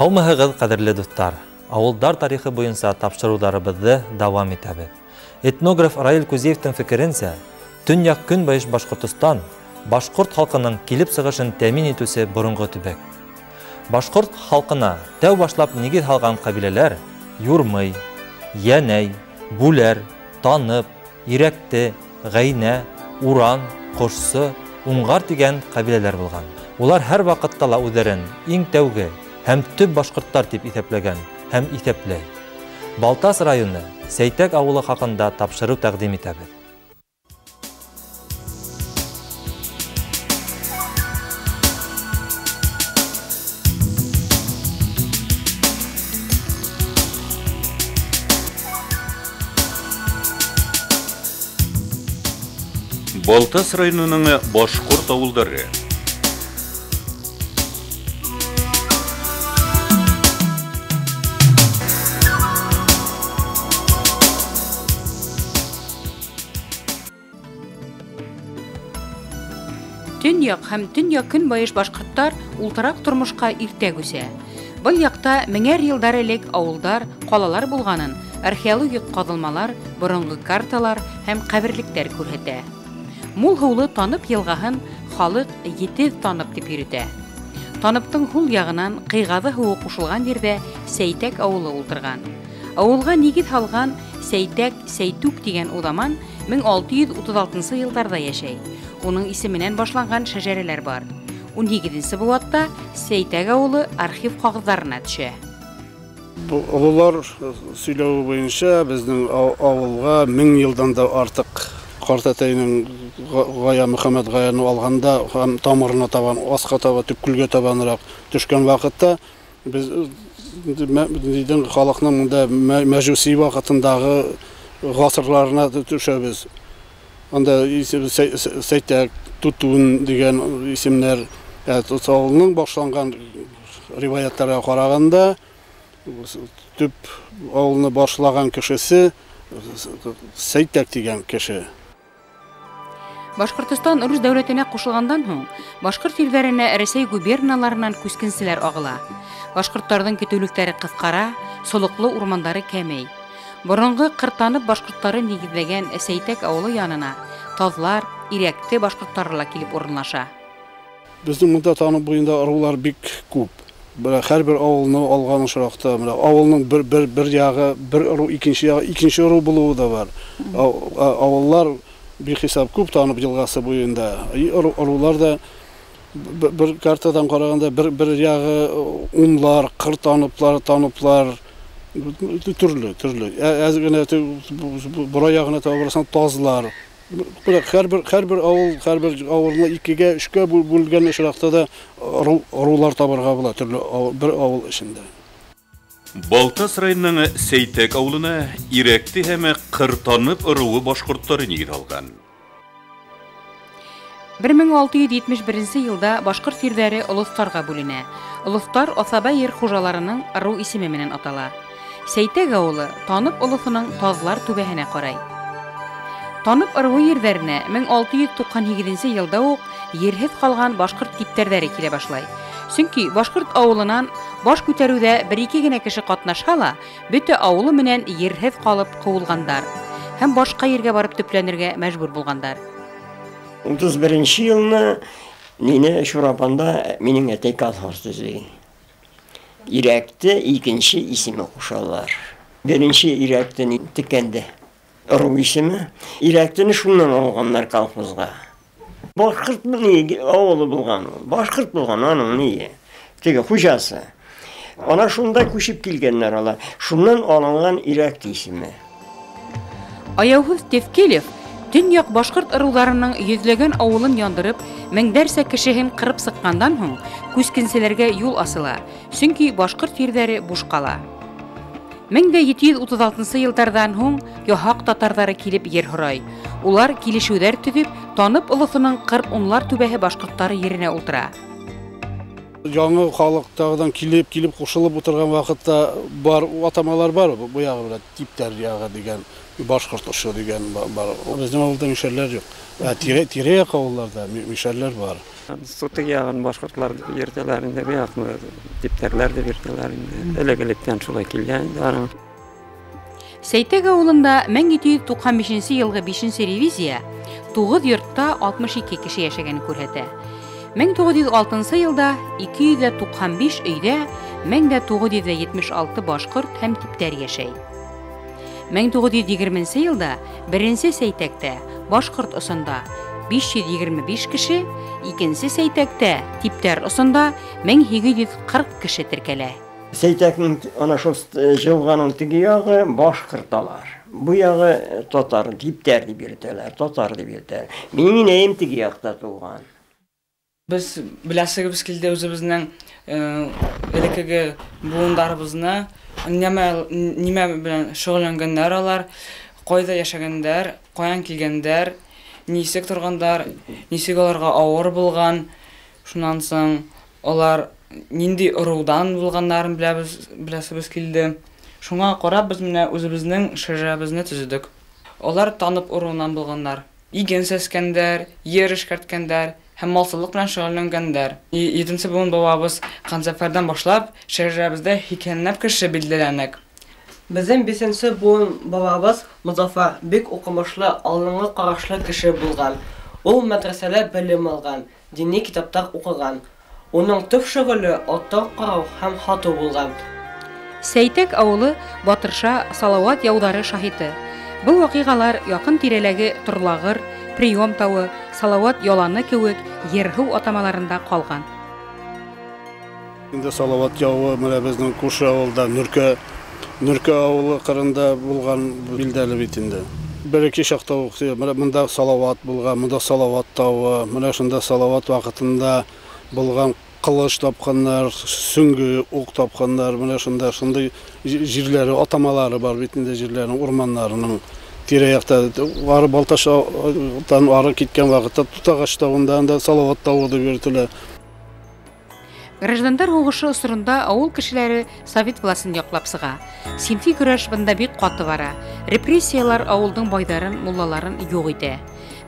Һаумыһығыҙ, ҡәҙерле дуҫтар! Ауылдар тарихы буйынса тапшырыуҙарыбыҙҙы дауам итәбеҙ. Этнограф Раил Кузеевтың фекеренсә, Төньяҡ-Көнбайыш Башҡортостан башҡорт халҡының килеп сығышын тәьмин итеүсе боронғо төбәк. Башҡорт халҡына тәү башлап нигеҙ һалған ҡәбиләләр Юрмый, Йәнәй, Бүләр, Танып, Ирәкте, Ғәйнә, Уран, Ҡошсо, Уңғар тигән ҡәбиләләр булған. Улар һәр ваҡытта ла үҙҙәрен иң тәүге һәм төп башҡорттар тип иҫәпләгән һәм иҫәпләй. Балтас районы Сәйтәк ауылы хаҡында тапшырыу тәҡдим итәбеҙ. Балтас районының башҡорт ауылдары. Төньяҡ һәм төньяҡ-көнбайыш башҡорттар ултыраҡ тормошҡа иртә күсә. Был яҡта меңәр йылдар элек ауылдар, ҡалалар булғанын археологик ҡаҙылмалар, боронғо карталар һәм ҡәберлектәр күрһәтә. Мул һыулы Танып йылғаһын халыҡ Етеҙ Танып тип йөрөтә. Таныптың һул яғынан Ҡыйғаҙы һыуы ҡушылған ерҙә Сәйтәк ауылы ултырған. Ауылға нигеҙ һалған Сәйтәк, Сәйтүк тигән уҙаман 1636 йылдарҙа йәшәй. Уның исеменән башланған шәжәрәләр бар. 18-нсе быуатта Сәйтәк ауылы архив ҡағыҙҙарына төшә. Ололар һөйләүе буйынса беҙҙең ауылға 1000 йылдан да артыҡ ҡартатайның Ғая Мөхәммәт Ғаяны алғанда һәм тамырына табан, асҡа таба, төпкөлгә табаныраҡ төшкән ваҡытта беҙ халыҡның мында мәжүси ваҡытындағы ғасырларына төшәбеҙ. Анда Сәйтәк, Тутун тигән исемдәр, ауылының башланған риваяттарға ҡарағанда төп ауылны башлаған кешесе Сәйтәк тигән кеше. Башҡортостан Рус дәүләтенә ҡушылғандан һуң башҡорт ерҙәренә Рәсәй губерналарынан күскенселәр ағыла. Башҡорттарҙың көтөүлектәре ҡыҫҡара, солоҡло урмандары кәмей. Боронғо Ҡыртанып башҡорттары нигеҙләгән Сәйтәк ауылы янына таҙлар, Ирәкте башҡорттары ла килеп урынлаша. Беҙҙең бында Танып буйында ырыуҙар бик күп. Һәр бер ауылны алған осраҡта, ауылның бер яғы бер ырыу, икенсе яғы икенсе ырыу булыуы да бар. Ауыллар бихисап күп Танып йылғасы буйында. Ырыулар да бер картадан ҡарағанда бер яғы унлар, ҡыр таныплар, таныплар төрлө, төрлө. Әҙ генә бора яғына таба барһаң, тазлар. Һәр бер ауыл, һәр бер ауылны икегә, өскә бүлгән осраҡта да ырыулар табырға була төрлө бер ауыл эсендә. Балтас районының Сәйтәк ауылына Ирәкте һәм Ҡыртанып ырыуы башҡорттары нигеҙ һалған. 1671 йылда башҡорт ерҙәре олоҫтарға бүленә. Олоҫтар аҫаба ер хужаларының ырыу исеме менән атала. Сәйтәк ауылы Танып олоҫоноң Таҙлар түбәһенә ҡарай. Танып ырыуы ерҙәренә 1698 йылда уҡ ерһеҙ ҡалған башҡорт типтәрҙәре килә башлай. Сөнки башҡорт ауылынан баш күтәреүҙә бер-ике генә кеше ҡатнашһа ла, бөтә ауылы менән ерһеҙ ҡалып ҡыуылғандар һәм башҡа ергә барып төпләнергә мәжбүр булғандар. 31 йылны мине Шурапанда минең әтәй колхоз төҙөй. Ирәкте икенсе исеме ҡушалар. Беренсе Ирәктене текәнде ырыу исеме. Ирәктене шунан алғандар колхозға. Башҡорт ауылы булған, башҡорт булған аның ние, теге хужасы. Ана шунда күсеп килгәндәр алар. Шунан алынған Ирәкте исеме. Аяуһыҙ Тевкелев төньяҡ башҡорт ырыуҙарының йөҙләгән ауылын яндырып, меңдәрсә кешеһен ҡырып сыҡҡандан һуң күскенселәргә юл асыла, сөнки башҡорт ерҙәре буш ҡала. 1736 йылдарҙан һуң яһаҡ татарҙары килеп ер һорай. Улар килешеүҙәр төҙөп, Танып олоҫоноң Ҡырҡ унлар түбәһе башҡорттары еренә ултыра. Яңы халыҡ тағыдан килеп ҡушылып ултырған ваҡытта бар атамалар бар, бу яғы белән типтәр яғы дигән, башҡорт ошо дигән бар. Беҙҙең ауылда мишәрләр юҡ. Ә тирә-яҡ ауылларҙа мишәрләр бар. Сутык яғын башҡортлар дип йөрөтәләр инде, бу яҡны типтәрләр дип йөрөтәләр инде. Элек-электән шулай килгән инде аның. Сәйтәк ауылында 1795 йылғы 5-нсе ревизия 9 йортта 62 кеше йәшәгәнен күрһәтә. 1906 йылда 295 өйҙә 1976 башҡорт һәм типтәр йәшәй. 1920 йылда беренсе Сәйтәктә башҡорт осонда 525 кеше, икенсе Сәйтәктә типтәр осонда 1840 кеше теркәлә. Сәйтәкнең ана шул йылғаның теге яғы башҡорталар. Бу яғы татар, типтәр дип йөрөтәләр, татар дип йөрөтәләр. Минең инәйем теге яҡта тыуған. Без беләсегебез килде үзебезнең элеккеге буындарыбызны, нимә белән шөгыльләнгәннәр алар, кайда яшәгәннәр, каян килгәннәр, нисек торганнар, нисек аларга авыр булган, шуннан соң алар нинди ырудан булганнарын беләбез, беләсебез килде. Шуңа карап без менә үзебезнең шәҗәрәбезне төзедек. Алар танып ыруыннан булганнар. Иген сәскәндәр, ер эшкәрткәндәр һәм малсызлык белән шөгыльләнгәндәр. 7-нче буын бабабыз Канзафардан башлап шәҗәрәбездә һикәнләп кеше билгеләнек. Безнең 5-нче буын бабабыз Музафар бик укымышлы, алдынгы карашлы кеше булган. Ул мәдрәсәдә белем алган, дини китаплар укыган. Уның төп шөгыле аттар карау һәм һату булган. Сәйтәк авылы Батырша Салават яуҙары шаһиты. Был ваҡиғалар яҡын тирәләге Торлагыр, Прием тауы, Салават яланы кеүек ер-һыу атамаларында ҡалған. Инде Салават яуы менә беҙҙең күрше ауылда Нөркә ауылы ҡырында булған билдәле бит инде. Бер-ике чакта уҡ менә монда Салават булған, монда Салават тауы, менә шунда Салават ваҡытында булған ҡылыш тапҡаннар, сүңге уҡ тапҡаннар, менә шунда шундай җирләре, атамалары бар бит инде җирләрнең, урманнарының. Тирә-яҡта ары Балташтан ары киткән ваҡытта Тутағаш тауында анда Салават тауы дип йөрөтөлә. Граждандар һуғышы осоронда ауыл кешеләре совет власын яҡлап сыға. Синфи көрәш бында бик ҡаты бара. Репрессиялар ауылдың байдарын, муллаларын юҡ итә.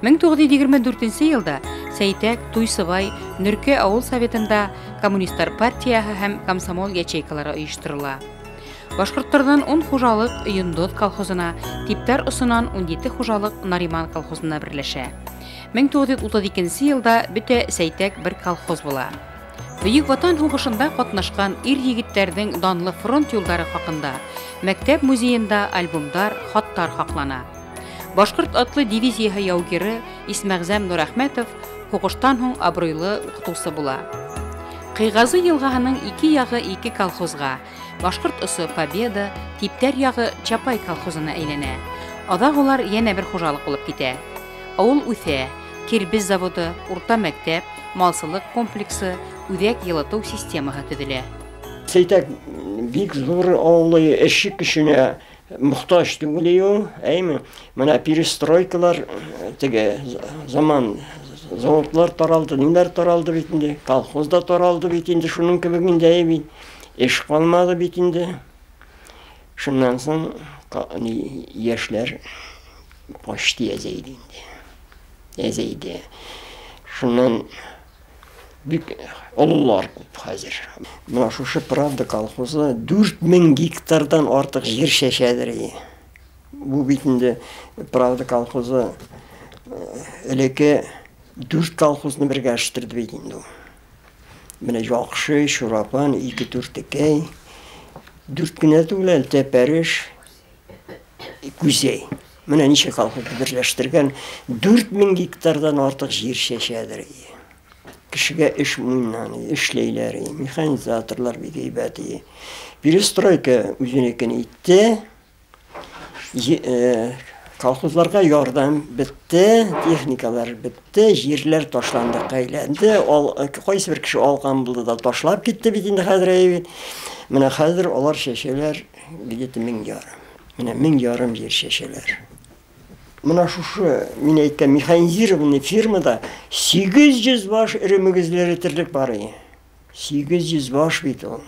1924 йылда Сәйтәк, Туйсыбай, Нөркә ауыл советында Коммунистлар партияһы һәм комсомол ячейкалары ойошторола. Башҡорттарҙан 10 хужалыҡ Йондоҙ колхозына, типтәр осонан 17 хужалыҡ Нариман колхозына берләшә. 1932 йылда бөтә Сәйтәк бер колхоз була. Бөйөк Ватан һуғышында ҡатнашҡан ир-егеттәрҙең данлы фронт юлдары хаҡында мәктәп музейында альбомдар, хаттар һаҡлана. Башҡорт атлы дивизияһы яугире Исмәғзәм Нурәхмәтов һуғыштан һуң абруйлы уҡытыусы була. Ҡыйғазы йылғаһының ике яғы ике колхозға, Башҡорт осо Победа, типтәр яғы Чапай колхозына әйләнә. Аҙаҡ улар йәнә бер хужалыҡ булып китә. Ауыл үҫә, кирбес заводы, урта мәктәп, малсылыҡ комплексы, үҙәк йылытыу системаһы төҙөлә. Сәйтәк бик ҙур ауылы, эшсе көсөнә мохтаж түгел ул, әйме? Менә перестройкалар, теге заман заводлар таралды, ниләр таралды бит инде, колхоз да таралды бит инде, шуның кебек инде әй бит. Эш ҡалмады бит инде. Шуннан соң йәшләр почти әзәйде инде. Әзәйде. Шуннан бик ололар күп хәзер. Менә шушы Правда колхозы 4000 гектардан артык җир чәчәдер. Бу бит инде Правда колхозы элекке 4 колхозны бергә эштерде бит инде. Менә Яҡшы, Шурапан, ике Дүртекәй, дүрт кенә түгел әле, Тәпәреш, Күзәй. Менә ничә колхозны берләштергән, 4000 гектардан артык җир чәчәдер. Кешегә эш муйнан, эшләйләр, механизаторлар бик әйбәт. Перестройка үзенекен итте. Колхозларга ярдәм бетте, техникалар бетте, җирләр ташландыкка әйләнде. Кайсы бер кеше алган булды да ташлап китте бит инде хәзер бит. Менә хәзер алар чәчәләр где-то 1500. Менә 1500 җир чәчәләр. Менә шушы мин әйткән механизированный фирмада 800 баш эре мөгезле терлек бар иде. 800 баш бит ул.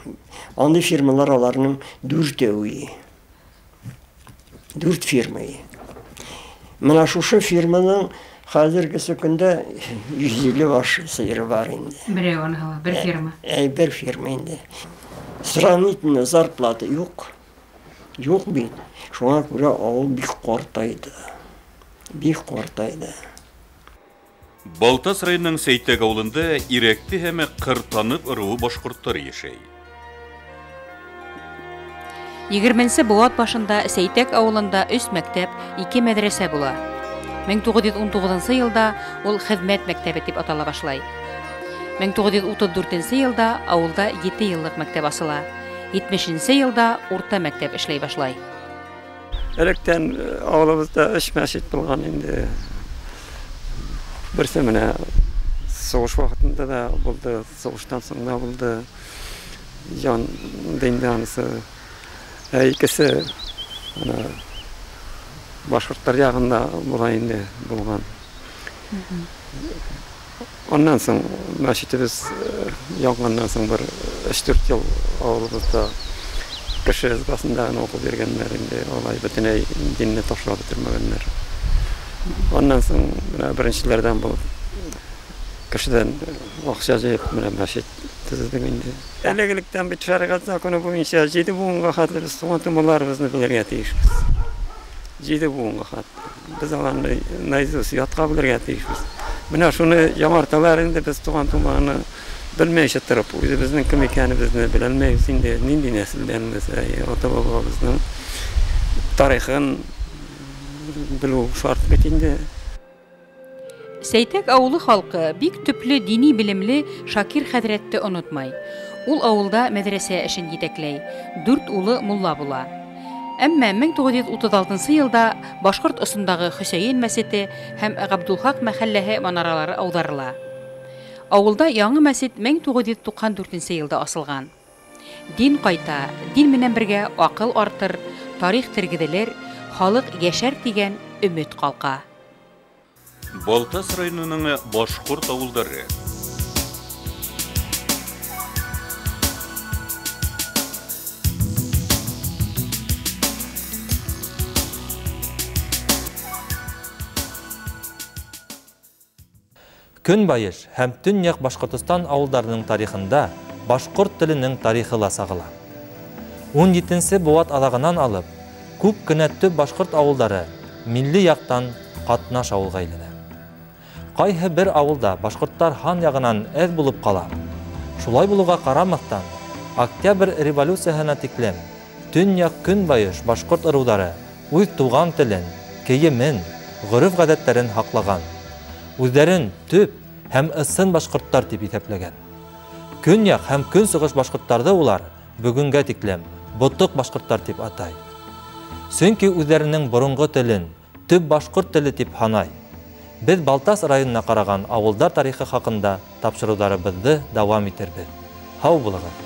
Андый фирмалар аларның дүртәүе. 4 фирма. Менә шушы фирманың хәзергесе көндә 150 баш сыйры бар инде. Берәү аны бер фирма. Бер фирма инде. Сравнительно зарплата юк. Юк бит. Шуңа күрә авыл бик картайды. Бик картайды. Балтас районының Сәйтәк авылында Ирәкте һәм Кыртанып ыруы башкортлары яшәй. 20-нче быуат башында Сәйтәк авылында 3 мәктәп, 2 мәдрәсә була. 1919 елда ул хезмәт мәктәбе дип атала башлай. 1934 елда авылда 7 еллык мәктәп асыла. 70 елда урта мәктәп эшләй башлай. Электән авылыбызда 3 мәчет булган инде. Берсе менә сугыш вакытында да булды, сугыштан соң да булды. Ян инде анысы. Икесе менә башкортлар ягында була инде булган. Аннан соң мәчетебез янганнан соң бер 3-4 ел авылыбызда кеше избасында гына укып йөргәннәр инде, алай бөтенләй динне ташлап бетермәгәннәр. Аннан соң менә беренчеләрдән булып кешедән акча җыеп менә мәчет төзедек инде. Элек-электән бит шәригать законы буенча 7 буынга хәтле без туган тумаларыбызны белергә тиешбез. 7 буынга хәтле. Без аларны наизусть ятка белергә тиешбез. Менә шуны яңарталар инде, без туган туманы белмәйчә торып, үзебезнең кем икәнебезне беләлмәйбез инде, нинди нәселдәнбез, ата-бабабызның тарихын белү шарт бит инде. Сәйтәк авылы халкы бик төпле дини белемле Шакир хәҙрәтте онотмай. Ул авылда мәдрәсә эшен етәкләй, 4 улы мулла була. Әмма 1936 елда Башкорт осындагы Хөсәйен мәсете һәм Габдулхак мәхәлләһе манаралары аударыла. Авылда яңы мәсет 1994 елда асылган. Дин кайта, дин менән бергә акыл артыр, тарих тергеҙелер, халык йәшәр дигән өмет ҡалҡа. Балтас районының башҡорт ауылдары. Көнбайыш һәм Төньяҡ Башҡортостан ауылдарының тарихында башҡорт теленең тарихы ла сағыла. 17-нсе быуат аҙағынан алып, күп кенә төп башҡорт ауылдары милли яҡтан ҡатнаш ауылға әйләнә. Ҡайһы бер ауылда башҡорттар һан яғынан әҙ булып ҡала. Шулай булыуға ҡарамаҫтан, Октябрь революцияһына тиклем Төньяҡ Көнбайыш башҡорт ырыуҙары үҙ туған телен, кейемен, ғөрөф-ғәҙәттәрен һаҡлаған. Үҙҙәрен төп һәм ысын башҡорттар тип иҫәпләгән. Көньяҡ һәм көнсығыш башҡорттарҙы улар бөгөнгә тиклем ботоҡ башҡорттар тип атай. Сөнки үҙҙәренең боронғо телен төп башҡорт теле тип һанай. Беҙ Балтас районына ҡараған ауылдар тарихы хаҡында тапшырыуҙарыбыҙҙы дауам итербеҙ. Һау булығыҙ!